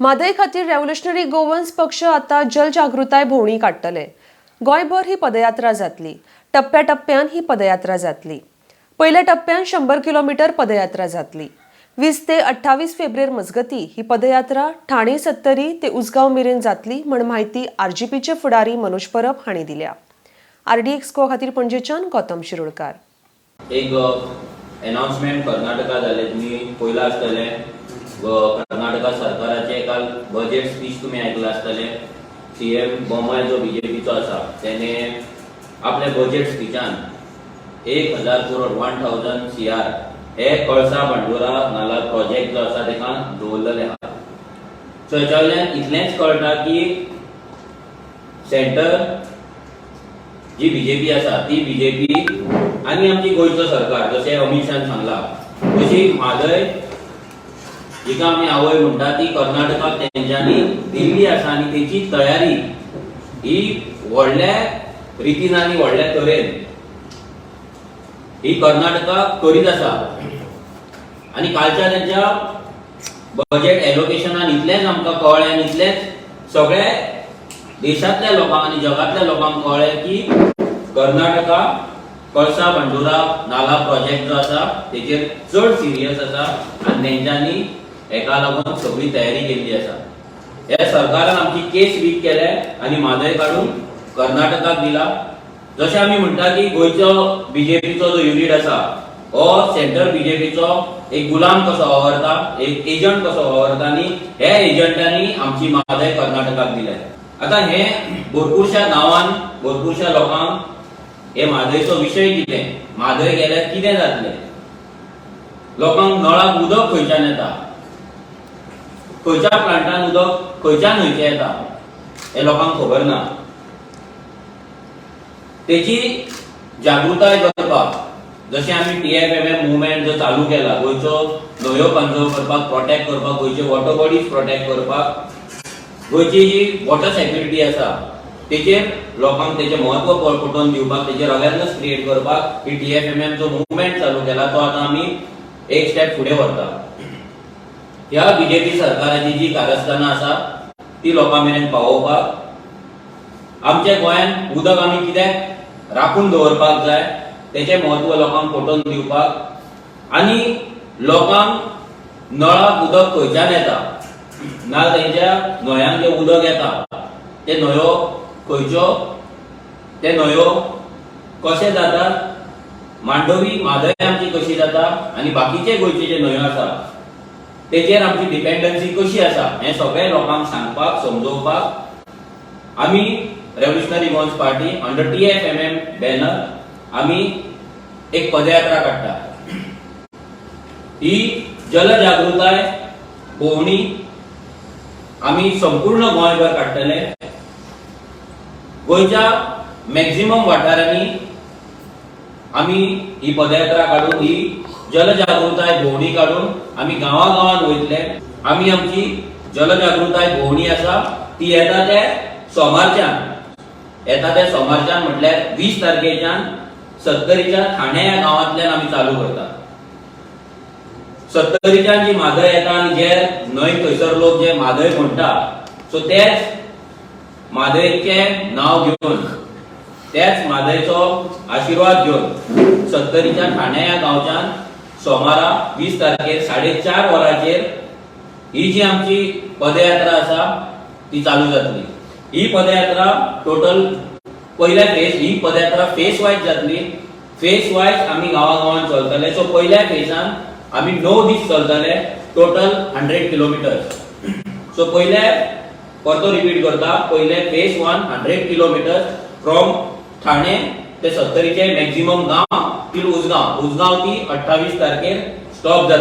म्हादय खातीर revolutionary Goans पक्ष आता जलजागृताय भोंवडी काडटले. गोंयभर ही पदयात्रा जातली. टप्प्याटप्प्यान ही पदयात्रा जातली. पयल्या टप्प्यान 100 किलोमिटर पदयात्रा जातली. 20 ते 28 फेब्रेर मजगती ही पदयात्रा ठाणे सत्तरी ते उसगांव मेरेन जातली म्हण म्हायती आरजीपीचे फुडारी मनोज परब हांणी दिल्या. आरडीएक्स गोवा खातीर पणजेच्यान गौतम शिरोडकार. एक अनाउन्समेंट कर्नाटका जालें, तुमी पळयलां आसतलें. कर्नाटका सरकाराचें काल बजेट स्पीच तुमी आयकलां आसतलें. सीएम बोमाय जो बीजेपीचो आसा, तेणे आपल्या बजेट स्पिचान 1000 करोड, 1000 सीआर हे कळसा भांडुरा नाला प्रोजेक्ट जो आसा तेका दवरलेले आहा. सो हेच्या वयल्यान इतलेंच कळटा की सेंटर जी बीजेपी आसा ती बीजेपी आनी आमची गोंयचो सरकार, जशें अमीत शान सांगला तशी, म्हादय जिका आमी आवय म्हणटा ती कर्नाटकाक तेंच्यांनी दिल्ली आसा आनी तेची तयारी ही व्हडल्या रितीन आनी व्हडल्या तरेन ही कर्नाटका करीत आसा. आनी कालच्या तेंच्या बजेट एलोकेशनान इतलेंच आमकां कळ्ळें आनी इतलेंच सगळे देशांतल्या लोकांक आनी जगांतल्या लोकांक कळ्ळें की कर्नाटका कळसा भांडुरा नाला प्रोजेक्ट जो आसा तेचेर चड सिरियस आसा आनी तेंच्यांनी हेका लागून सगळी तयारी केल्ली आसा. ह्या सरकारान आमची केस वीक केले आनी म्हादय काडून कर्नाटकाक दिला. जशें आमी म्हणटा की गोंयचो बीजेपीचो जो युनिट आसा हो सेंटर बीजेपीचो एक गुलाम कसो वावरता, एक एजंट कसो वावरता आनी ह्या एजंटांनी आमची म्हादय कर्नाटकाक दिल्या. आतां हे भरपूरश्या गांवान भरपूरश्या लोकांक हे म्हादयचो विशय कितें, म्हादय गेल्यार कितें जातलें, लोकांक नळाक उदक खंयच्यान येता, खंयच्या प्लांटान उदक खंयच्या न्हंयचें येता हें लोकांक खबर ना. तेची जागृताय करपाक जशें आमी टीएफएमएम मुवमेंट जो चालू केला, गोंयचो न्हंयो कन्जर्व करपाक, प्रोटेक्ट करपाक, गोंयचे वॉटर बॉडीज प्रोटेक्ट करपाक, गोंयची जी वॉटर सेक्युरिटी आसा तेचेर लोकांक तेचें म्हत्व पटोवन दिवपाक, तेचेर अवेरनस क्रिएट करपाक ही टीएफएमएम जो मुवमेंट चालू केला तो आतां आमी एक स्टेप फुडें व्हरता. ह्या बीजेपी सरकाराची जी कारस्थानां आसा ती लोकां मेरेन पावोवपाक, आमच्या गोंयांत उदक आमी कित्याक राखून दवरपाक जाय तेचें म्हत्व लोकांक पटोवन दिवपाक आनी लोकांक नळाक उदक खंयच्यान येता ना तेंच्या न्हंयांक जें उदक येता ते न्हंयो खंयच्यो, ते न्हंयो कशे जातात, मांडवी म्हादय आमची कशी जाता आनी बाकीचे गोंयचे जे न्हंयो आसा तेचेर आमची डिपेंडन्सी कशी आसा हें सगळें लोकांक सांगपाक, समजोवपाक आमी revolutionary Goans party under TFMM banner आमी एक पदयात्रा काडटा. ही जलजागृताय भोंवडी आमी संपूर्ण गोंयभर काडटले. गोंयच्या मॅक्झिमम वाठारांनी आमी ही पदयात्रा काडून, ही जलजागृताय भोंवडी काडून आमी गांवागांवांत वयतले. आमी आमची जलजागृताय भोंवडी आसा ती येता ते सोमारच्यान, येता ते सोमारच्यान म्हटल्यार 20 तारखेच्यान सत्तरीच्या ठाणे ह्या गांवांतल्यान आमी चालू करता. सत्तरीच्यान जी म्हादय येता आनी जे न्हंय थंयसर लोक जे म्हादय म्हणटा, सो तेच म्हादयचें नांव घेवन, त्याच म्हादयचो आशिर्वाद घेवन सत्तरीच्या ठाणे ह्या गांवच्यान सोमारा 20 तारखेर 4:30 वरांचेर ही जी आमची पदयात्रा आसा ती चालू जातली. ही पदयात्रा टोटल पयल्या फेज, ही पदयात्रा फेज वायज जातली. फेज वायज आमी गांवा गांवान चलतले. सो पयल्या फेजान आमी 9 दीस चलतले, टोटल 100 किलोमिटर. सो पयले, परतो रिपीट करता, पयले phase one 100 kilometre from Thane ते सत्तरीचे मॅक्झिमम गांव तील उसगांव. उसगांव ती 28 तारखेर स्टॉप जातली.